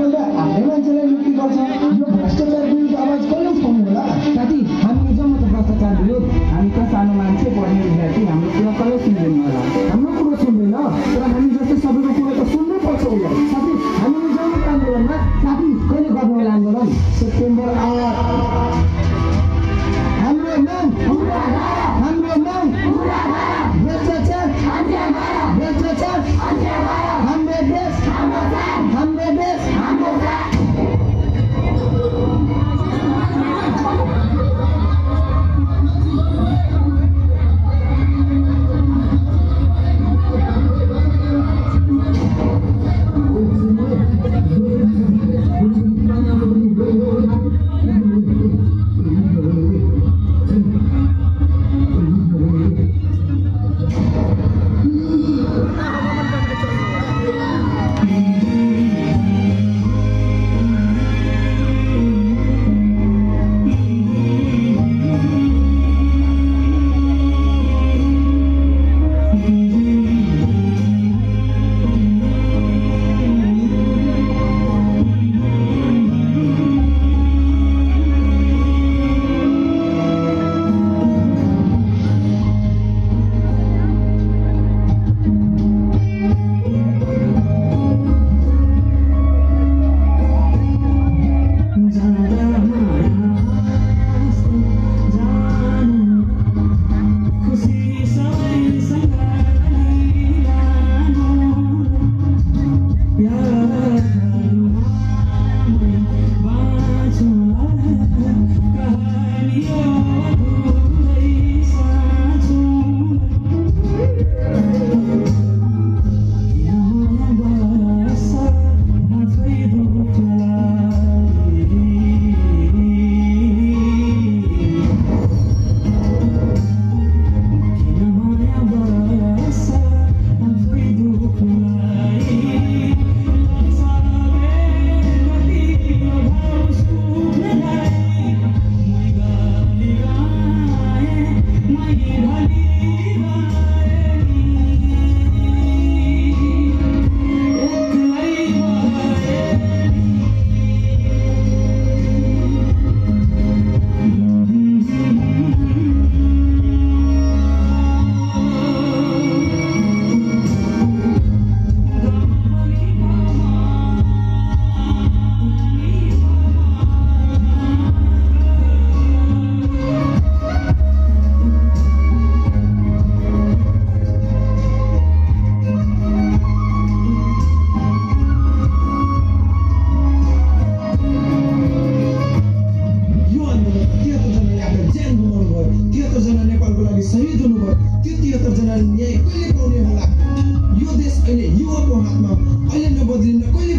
बोल्दा आफ्नै मान्छेलाई मुक्ति गर्छ। यो भ्रष्टाचार विरुद्ध आवाज कसले उठाउनु होला? साथी हामी जम्मा त भ्रष्टाचार विरुद्ध, हामी त सानो मान्छे पढ्ने विद्यार्थी, हाम्रो कुरा कसले सुन्दैन होला? हाम्रो कुरो सुन्दैन तर हामी जस्तै सबैको कुरो त सुन्नै पर्छ उसलाई। साथी हामी जम्मा आन्दोलनमा साथी कहिले गर्नु होला आन्दोलन? सेप्टेम्बर 8 हाम्रो माग भ्रष्टाचार हाम्रो देश न्याय कहिले पाउने होला? यो देश अहिले युवाको हातमा, अहिले नबद्लिँदा कहिले